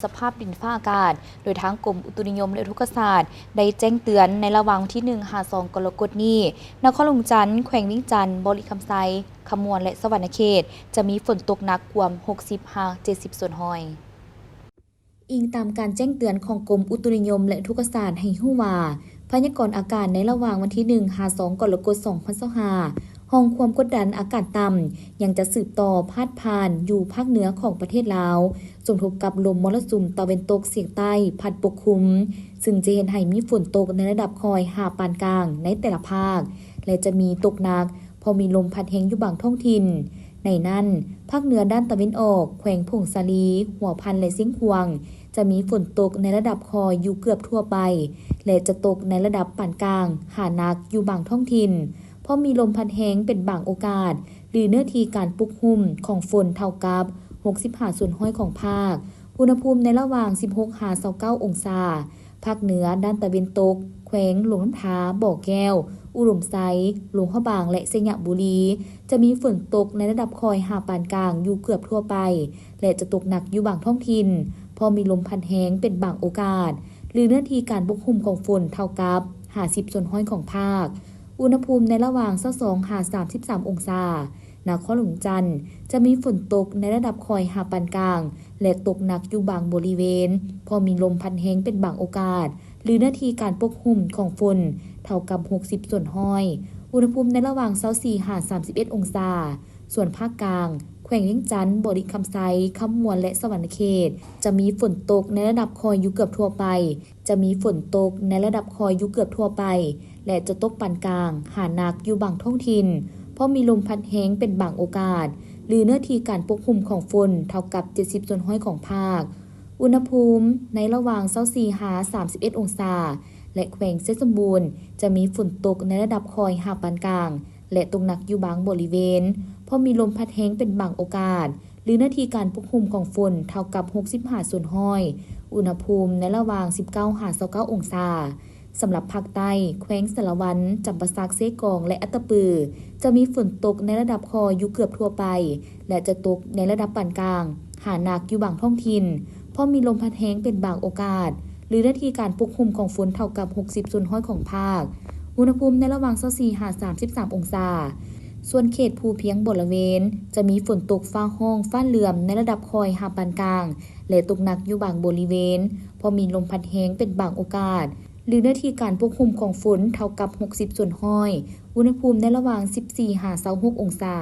ສະພາບດິນຟ້າອາກາດ, ໂດຍທາງກົມອຸຕຸນິຍົມ ແລະ ອຸທົກກະສາດ ໄດ້ແຈ້ງເຕືອນໃນລະຫວ່າງວັນທີໜຶ່ງຫາສອງກໍລະກົດນີ້, ນະຄອນຫຼວງວຽງຈັນ, ແຂວງວຽງຈັນ, ບໍລິຄຳໄຊ, ຄຳມ່ວນ ແລະ ສະຫວັນນະເຂດ ຈະມີຝົນຕົກໜັກກວມຫົກສິບຫາເຈັດສິບສ່ວນຮ້ອຍ. ອີງຕາມການແຈ້ງເຕືອນຂອງກົມອຸຕຸນິຍົມ ແລະ ອຸທົກກະສາດໃຫ້ຮູ້ວ່າ, ພະຍາກອນອາກາດໃນລະຫວ່າງວັນທີໜຶ່ງຫາສອງກໍລະກົດສອງພັນຊາວຫ້າ, ຮ່ອງຄວາມກົດດັນອາກາດຕ່ຳຍັງຈະສືບຕໍ່ພາດຜ່ານຢູ່ພາກເໜືອຂອງປະເທດລາວ, ສົມທົບກັບລົມມໍລະສຸມຕາເວັນຕົກສຽງໃຕ້ພັດປົກຄຸມ, ຊຶ່ງຈະເຮັດໃຫ້ມີຝົນຕົກໃນລະດັບຄ່ອຍຫາປານກາງໃນແຕ່ລະພາກ ແລະ ຈະມີຕົກໜັກ, ເພາະມີລົມພັດແຮງຢູ່ບາງທ້ອງຖິ່ນ. ໃນນັ້ນ, ພາກເໜືອດ້ານຕາເວັນອອກ, ແຂວງຜົ້ງສາລີ, ຫົວພັນ ແລະ ຊຽງຂວາງ ຈະມີຝົນຕົກໃນລະດັບຄ່ອຍຢູ່ເກືອບທົ່ວໄປ ແລະ ຈະຕົກໃນລະດັບປານກາງຫາໜັກຢູ່ບາງທ້ອງຖິ່ນ, ເພາະມີລົມພັດແຮງເປັນບາງໂອກາດ ຫຼື ເນື້ອທີ່ການປົກຫຸ້ມຂອງຝົນເທົ່າກັບຫົກສິບຫ້າສ່ວນຮ້ອຍຂອງພາກ. ອຸນຫະພູມໃນລະຫວ່າງສິບຫົກຫາຊາວເກົ້າອົງສາ. ພາກເໜືອດ້ານຕາເວັນຕົກ, ແຂວງຫຼວງນ້ຳທາ, ບໍ່ແກ້ວ, ອຸດົມໄຊ, ຫຼວງພະບາງ ແລະ ໄຊຍະບູລີ ຈະມີຝົນຕົກໃນລະດັບຄ່ອຍຫາປານກາງຢູ່ເກືອບທົ່ວໄປ ແລະ ຈະຕົກໜັກຢູ່ບາງທ້ອງຖິ່ນ, ເພາະມີລົມພັດແຮງເປັນບາງໂອກາດ ຫຼື ເນື້ອທີ່ການປົກຫຸ້ມຂອງຝົນເທົ່າກັບຫ້າສິບສ່ວນຮ້ອຍຂອງພາກ. ອຸນຫະພູມໃນລະຫວ່າງຊາວສອງຫາສາມສິບສາມອົງສາ. ນະຄອນຫຼວງວຽງຈັນ ຈະມີຝົນຕົກໃນລະດັບຄ່ອຍຫາປານກາງ ແລະ ຕົກໜັກຢູ່ບາງບໍລິເວນ, ເພາະມີລົມພັດແຮງເປັນບາງໂອກາດ ຫຼື ເນື້ອທີ່ການປົກຫຸ້ມຂອງຝົນເທົ່າກັບຫົກສິບສ່ວນຮ້ອຍ. ອຸນຫະພູມໃນລະຫວ່າງຊາວສີ່ຫາສາມສິບເອັດອົງສາ. ສ່ວນພາກກາງ, ແຂວງວຽງຈັນ, ບໍລິຄຳໄຊ, ຄຳມ່ວນ ແລະ ສະຫວັນນະເຂດ ຈະມີຝົນຕົກໃນລະດັບຄ່ອຍຢູ່ເກືອບທົ່ວໄປ, ຈະມີຝົນຕົກໃນລະດັບຄ່ອຍຢູ່ເກືອບທົ່ວໄປ ແລະ ຈະຕົກປານກາງຫາໜັກຢູ່ບາງທ້ອງຖິ່ນ, ເພາະມີລົມພັດແຮງເປັນບາງໂອກາດ ຫຼື ເນື້ອທີ່ການປົກຫຸ້ມຂອງຝົນເທົ່າກັບເຈັດສິບສ່ວນຮ້ອຍຂອງພາກ. ອຸນຫະພູມໃນລະຫວ່າງຊາວສີ່ຫາສາມສິບເອັດອົງສາ ແລະ ແຂວງໄຊສົມບູນ ຈະມີຝົນຕົກໃນລະດັບຄ່ອຍຫາປານກາງ ແລະ ຕົກໜັກຢູ່ບາງບໍລິເວນ, ເພາະມີລົມພັດແຮງເປັນບາງໂອກາດ ຫຼື ເນື້ອທີ່ການປົກຫຸ້ມຂອງຝົນເທົ່າກັບຫົກສິບຫ້າສ່ວນຮ້ອຍ. ອຸນຫະພູມໃນລະຫວ່າງສິບເກົ້າຫາຊາວເກົ້າອົງສາ. ສຳລັບພາກໃຕ້, ແຂວງສາລະວັນ, ຈຳປາສັກ, ເຊກອງ ແລະ ອັດຕະປື ຈະມີຝົນຕົກໃນລະດັບຄ່ອຍຢູ່ເກືອບທົ່ວໄປ ແລະ ຈະຕົກໃນລະດັບປານກາງຫາໜັກຢູ່ບາງທ້ອງຖິ່ນ, ເພາະມີລົມພັດແຮງເປັນບາງໂອກາດ ຫຼື ເນື້ອທີ່ການປົກຫຸ້ມຂອງຝົນເທົ່າກັບຫົກສິບສ່ວນຮ້ອຍຂອງພາກ. ອຸນຫະພູມໃນລະຫວ່າງຊາວສີ່ຫາສາມສິບສາມອົງສາ. ສ່ວນເຂດພູພຽງບໍລະເວນ ຈະມີຝົນຕົກຟ້າຮ້ອງ, ຟ້າເຫຼືອມໃນລະດັບຄ່ອຍຫາປານກາງ ແລະ ຕົກໜັກຢູ່ບາງບໍລິເວນ, ເພາະມີລົມພັດແຮງເປັນບາງໂອກາດ ຫຼື ເນື້ອທີ່ການປົກຫຸ້ມຂອງຝົນເທົ່າກັບຫົກສິບສ່ວນຮ້ອຍ. ອຸນຫະພູມໃນລະຫວ່າງສິບສີ່ຫາຊາວຫົກອົງສາ.